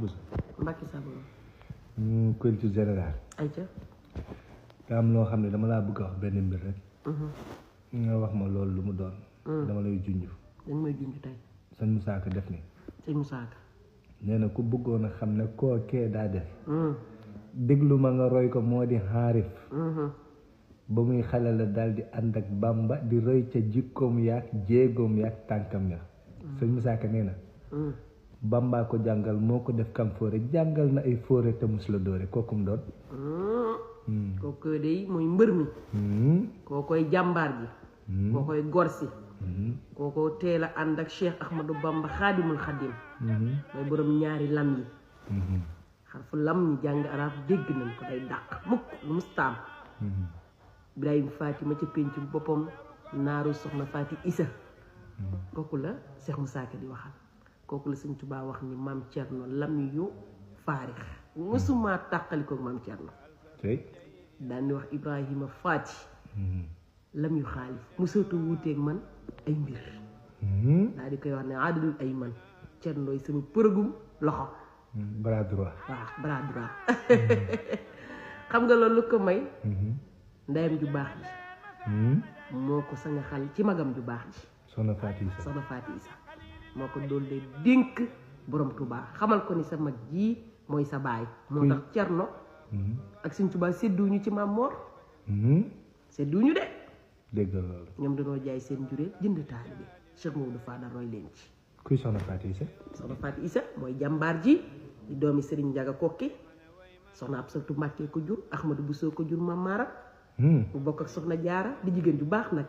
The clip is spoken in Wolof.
Bousso. Mbacke Sabo. Culture générale. ayca. te am loo xam ne dama laa bëgg a wax benn mbir rek. nga wax ma loolu lu mu doon. dama lay junj. dañ may junj tey. sëñ Moussa Ka def ni. sëñ Moussa Ka. nee na ku bëggoon a xam ne koo kee daa def. déglu ma nga roy ko moo di xaarif. ba muy xale la daal di ànd ak Bamba di roy ca jikkoom yaak jéegoom yaak tànkam ya. sëñ Moussa Ka nee na. Bamba ko jàngal moo ko def kam fóore jàngal na ay fóore te mus la dóore kookum doon. kooku day mooy mbër mi. koo koy jàmbaar ji. koo koy gorsi. koo ko teel a ànd ak Cheikh Ahmadou Bamba xaadimul xadim. mooy borom ñaari lam yi. xarfu lam ñi jàng arab dégg nañ ko day dàq mukk lu mustaam. Ibrahima Fatima ca pénc boppam naaru soxna Fati Isa. kooku la Cheikh Moussa Ka di waxal. kooku la Sëñ Tuubaa wax ni maam Cerno lam yu faarix mësuma tàqali ko maam Cerno daan di wax Ibrahima Faati lam yu xaalif mësatu wuuteeg man ay mbir daal di koy wax ne aadalul ay man Cerno yi sama përëgum loxo bras droit waaw bras droit xam nga loolu lu ko may ndeyam ju baax ji moo ko sanga xal ci magam ju baax ji soxna Faati Isa soxna Faati Isa moo ko doon de dénk borom Touba xamal ko ni sa mag ji mooy sa baay moo tax Cerno ak Sëñ Tuubaa sédduñu ci Maam Moor sédduñu de dégg loolu ñoom dañoo jaay seen juree jënd taalibe Cheikh Maodo Fadal roy leen ci kuy soxna Faati Isa soxna Faati Isa mooy jàmbaar ji di doomi Sëriñ Njaga Kokki soxna Absatu Mbàkke ko jur Ahmadu Buso ko jur Maam Maaram mu bokk ak soxna Jaara di jigéen ju baax nag